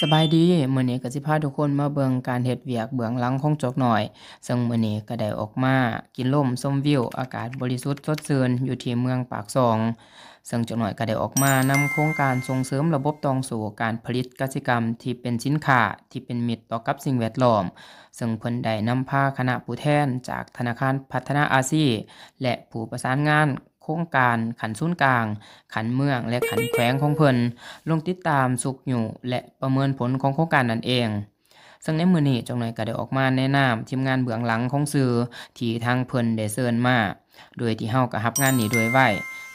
ສະບາຍດີ, ມື້ນີ້ກໍຊິພາທຸກຄົນມາເບິ່ງການເຮັດວຽກເບື້ອງຫຼັງຂອງຈອກນ້ອຍ. ເຊິ່ງມື້ນີ້ກໍໄດ້ອອກມາກິນລົມຊົມວິວ ອາກາດບໍລິສຸດສົດຊື່ນຢູ່ທີ່ເມືອງປາກຊ່ອງ. ເຊິ່ງຈອກນ້ອຍກໍໄດ້ອອກມານຳໂຄງການສົ່ງເສີມລະບົບຕ່ອງໂສ້ການຜະລິດກະສິກຳທີ່ເປັນສິນຄ້າທີ່ເປັນມິດຕໍ່ກັບສິ່ງແວດລ້ອມ, ເຊິ່ງເພິ່ນໄດ້ນຳພາຄະນະຜູ້ແທນຈາກທະນາຄານພັດທະນາອາຊີ ແລະ ຜູ້ປະສານງານ ໂຄງການຂັ້ນສູນກາງ, ຂັ້ນເມືອງ ແລະ ຂັ້ນແຂວງຂອງເພິ່ນ ລົງຕິດຕາມ, ຊຸກຍູ້ ແລະ ປະເມີນຜົນຂອງໂຄງການນັ້ນເອງ. ເຊິ່ງໃນມື້ນີ້ ຈອກນ້ອຍກໍໄດ້ອອກມາໃນນາມທີມງານເບື້ອງຫຼັງຂອງສື່ທີ່ທາງເພິ່ນໄດ້ເຊີນມາ, ໂດຍທີ່ເຮົາກໍຮັບງານນີ້ດ້ວຍໄວ,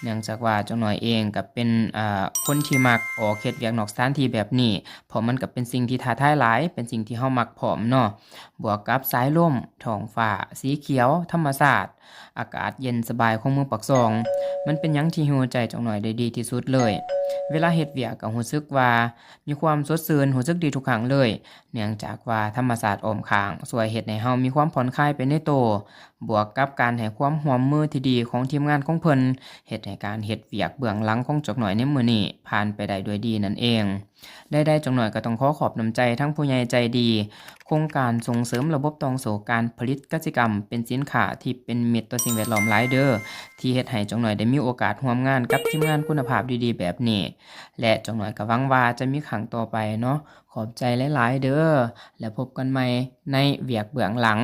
ເນື່ອງຈາກວ່າຈອກນ້ອຍເອງກໍເປັນ ອາ ຄົນທີ່ມັກອອກເຮັດວຽກນອກສະຖານທີ່ແບບນີ້, ເພາະມັນກໍເປັນສິ່ງທີ່ທ້າທາຍຫຼາຍ, ເປັນສິ່ງທີ່ເຮົາມັກພ້ອມເນາະ. ບວກກັບສາຍລົມ, ທ້ອງຟ້າສີຂຽວ, ທຳມະຊາດ, ອາກາດເຢັນສະບາຍຂອງເມືອງປາກຊ່ອງ ມັນເປັນຫຍັງທີ່ຮີວໃຈຈອກນ້ອຍໄດ້ດີທີ່ສຸດເລີຍ. ເວລາເຮັດວຽກກໍຮູ້ສຶກວ່າມີຄວາມສົດຊື່ນ, ຮູ້ສຶກດີທຸກຄັ້ງເລີຍ, ເນື່ອງຈາກວ່າທຳມະຊາດອ້ອມຂ້າງຊ່ວຍເຮັດໃຫ້ເຮົາມີຄວາມຜ່ອນຄາຍໄປໃນໂຕ, ບວກກັບການໃຫ້ຄວາມຮ່ວມມືທີ່ດີຂອງທີມງານຂອງເພິ່ນ ເຮັດໃຫ້ການເຮັດວຽກເບື້ອງຫຼັງຂອງຈອກນ້ອຍໃນມື້ນີ້ຜ່ານໄປໄດ້ດ້ວຍດີນັ້ນເອງ. ໃດໆ ຈອກນ້ອຍກໍຕ້ອງຂໍຂອບນ້ຳໃຈທັງຜູ້ໃຫຍ່ໃຈດີ ໂຄງການສົ່ງເສີມລະບົບຕ່ອງໂສ້ການຜະລິດກະສິກຳເປັນສິນຄ້າທີ່ເປັນມິດຕໍ່ສິ່ງແວດລ້ອມຫຼາຍເດີ້ ທີ່ເຮັດໃຫ້ຈອກນ້ອຍໄດ້ມີໂອກາດຮ່ວມງານກັບທີມງານຄຸນນະພາບດີໆແບບນີ້ ແລະ ຈອກນ້ອຍກໍຫວັງວ່າຈະມີຄັ້ງຕໍ່ໄປເນາະ. ຂອບໃຈຫຼາຍໆເດີ້ ແລະ ພົບກັນໃໝ່ໃນວຽກເບື້ອງຫຼັງ.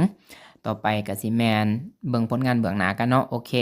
ຕໍ່ໄປກໍຊິແມ່ນເບິ່ງຜົນງານເບື້ອງໜ້າກັນເນາະ. ໂອເຄ.